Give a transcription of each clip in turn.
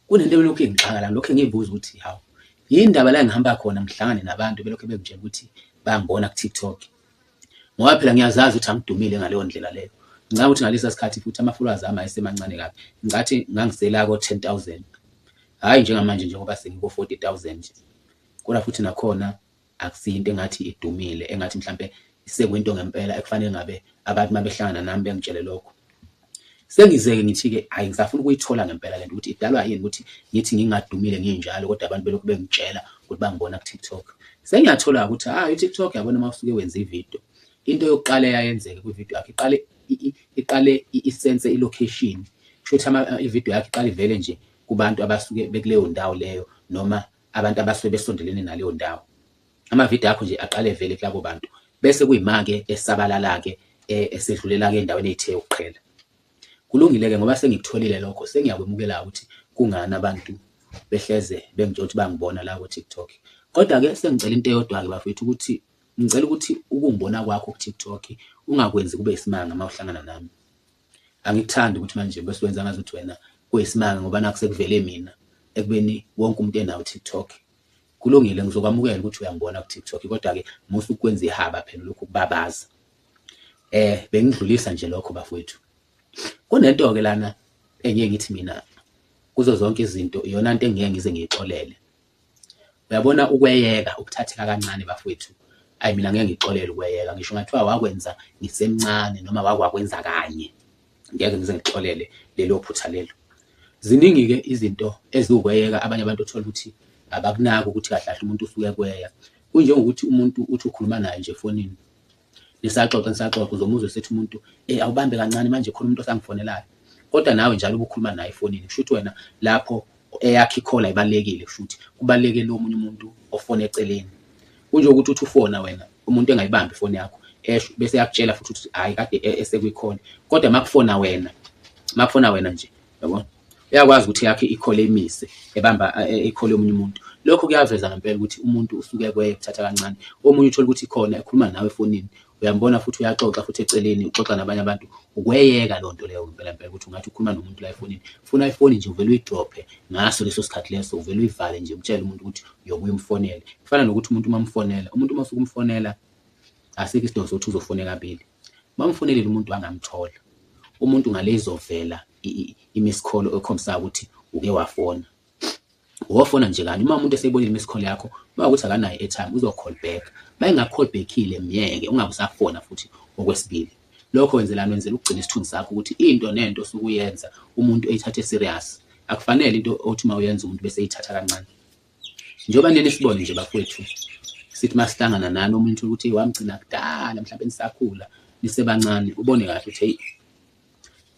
Kunento ebelokhu ingixaka la, ngilokhu ngiyibuza ukuthi hawu, yini ndaba la engihamba khona ngihlangane nabantu belokhu bengitshela ukuthi bayangibona ku-TikTok. Ngoba phela ngiyazazi ukuthi angidumile ngaleyo ndlela leyo. Ngicabanga ukuthi ngalesa sikhathi futhi ama-followers ami ayesemancane kabi. Ngicathi ngangisela ko-10 thousand. Hhayi njengamanje njengoba sengiko-40 thousand nje. Kodwa futhi nakhona akusiyo into engathi idumile, engathi mhlampe sekuyinto ngempela ekufanele ngabe abantu uma behlangana nami bengitshele lokho. Sengize-ke ngithi-ke hhayi ngisafuna ukuyithola ngempela lento ukuthi idalwa yini ukuthi ngithi ngingadumile nginjalo kodwa abantu belokhu bengitshela ukuthi bangibona ku-TikTok. Sengiyathola-ke ukuthi hhayi u-TikTok yabona uma usuke wenza ividiyo, into yokuqala eyayenzeke kwividiyo yakho iqale iqale isense i-location, kusho ukuthi ividiyo yakho iqale ivele nje kubantu abasuke bekuleyo ndawo leyo noma abantu abasuke besondelene naleyo ndawo. Amavidiyo akho nje aqale evele kulabo bantu bese kuyima-ke esabalala-ke esedlulela-ke endaweni ey'the ukuqhela. Kulungile-ke ngoba sengikutholile lokho sengiyakwemukela ukuthi kungani abantu behleze bengitshela ukuthi bangibona la ku-TikTok. Kodwa-ke sengicela into eyodwa-ke bafethu ukuthi ngicela ukuthi ukungibona kwakho ku-TikTok ungakwenzi kube isimanga uma uhlangana nami. Angikuthandi ukuthi manje bese wenza ngazuthi wena kuyisimanga ngoba nakhu sekuvele mina ekubeni wonke umuntu enawo u-TikTok. Kulungile ngizokwamukela ukuthi uyangibona ku-TikTok kodwa-ke musa ukwenza ihaba phela lokhu kubabaza. Bengidlulisa nje lokho bafowethu. Kunento-ke lana engiye ngithi mina kuzo zonke izinto iyona nto engingeke ngize ngiyixolele. Uyabona ukweyeka ukuthatheka kancane bafowethu, ayi mina ngeke ngixolele ukweyeka ngisho ngathiwa wakwenza ngisemncane noma wakwakwenza kanye, ngeke ngize ngixolele lelo phutha lelo. Ziningi-ke izinto eziwukweyeka abanye abantu othola ukuthi abakunaki ukuthi kahle kahle umuntu usuke ekweya. Kunjengokuthi umuntu uthi ukhuluma naye nje efonini, nisaxoxa nisaxoxa uzomuzwa esethi umuntu eh awubambe kancane manje khona umuntu osangifonelayo. Kodwa nawe njalo ubukhuluma naye efonini kusho ukuthi wena lapho eyakho ikhola ibalulekile kusho ukuthi kubaluleke lo omunye umuntu ofona eceleni. Kunjengokuthi uthi ufona wena umuntu engayibambi ifoni yakho esho bese yakutshela futhi ukuthi hhayi kade esekwikholi kodwa makufona wena makufona wena nje yabo uyakwazi ukuthi yakhe ikhole imise ebamba ikhole yomunye umuntu. Lokho kuyaveza ngempela ukuthi umuntu usuke kweye kuthatha kancane. Omunye uthole ukuthi khona ekhuluma nawe efonini uyambona futhi uyaxoxa futhi eceleni uxoxa nabanye abantu ukweyeka leyo nto leyo ngempela mpela ukuthi ungathi ukhuluma nomuntu la efonini. Funa ifoni nje uvele uyidrophe ngaso leso sikhathi leso uvele uyivale nje utshele umuntu ukuthi uyobuye umfonele. Kufana nokuthi umuntu uma umfonela, umuntu uma usuke umfonela asikho isidingo sokuthi uzofone kabili. Uma umfonelile umuntu angamthola, umuntu ngale izovela i-miss call ekhombisayo ukuthi uke wafona. Wofona nje kanye uma umuntu eseyibonile i-miss call yakho, uma kuwukuthi akanayo i-airtime uzo-call back. Uma enga-call back-ile myeke ungabe usafona futhi okwesibili. Lokho wenzelani? Wenzela ukugcina isithunzi sakho ukuthi into nento osuke uyenza umuntu eyithathe serious. Akufanele into othi uma uyenza umuntu bese eyithatha kancane. Njengoba nini sibone nje bafowethu sithi masihlangana nani omunye uthole ukuthi wamgcina kudala mhlawumbe nisakhula nisebancane ubone kahle ukuthi hey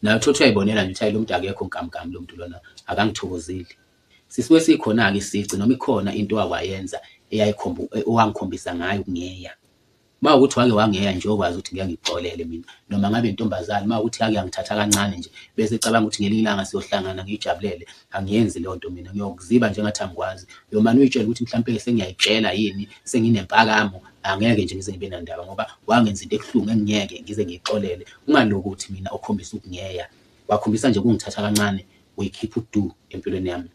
nawe uthole ukuthi uyayibonela nje ukuthi hayi lo muntu akekho nkamnkam lo muntu lona akangithokozeli. Sisuke sikhona-ke isici noma ikhona into owakwayenza eyayikhomba owangikhombisa ngayo ukungeya. Uma kuwukuthi wake wangeya nje okwazi ukuthi ngeke ngikuxolele mina noma ngabe intombazane uma kuwukuthi yake yangithatha kancane nje bese ecabanga ukuthi ngelinye ilanga siyohlangana ngiyijabulele, angiyenzi leyo nto mina ngiyokuziba nje engathi angikwazi. Uyomane uyitshele ukuthi mhlampe-ke sengiyayitshela yini senginempakamo, angeke nje ngize ngibe nandaba ngoba wangenza into ebuhlungu engingeke ngize ngiyixolele. Ungalokothi mina ukhombise ukungeya, wakhombisa nje ukungithatha kancane uyikhipha udu empilweni yami.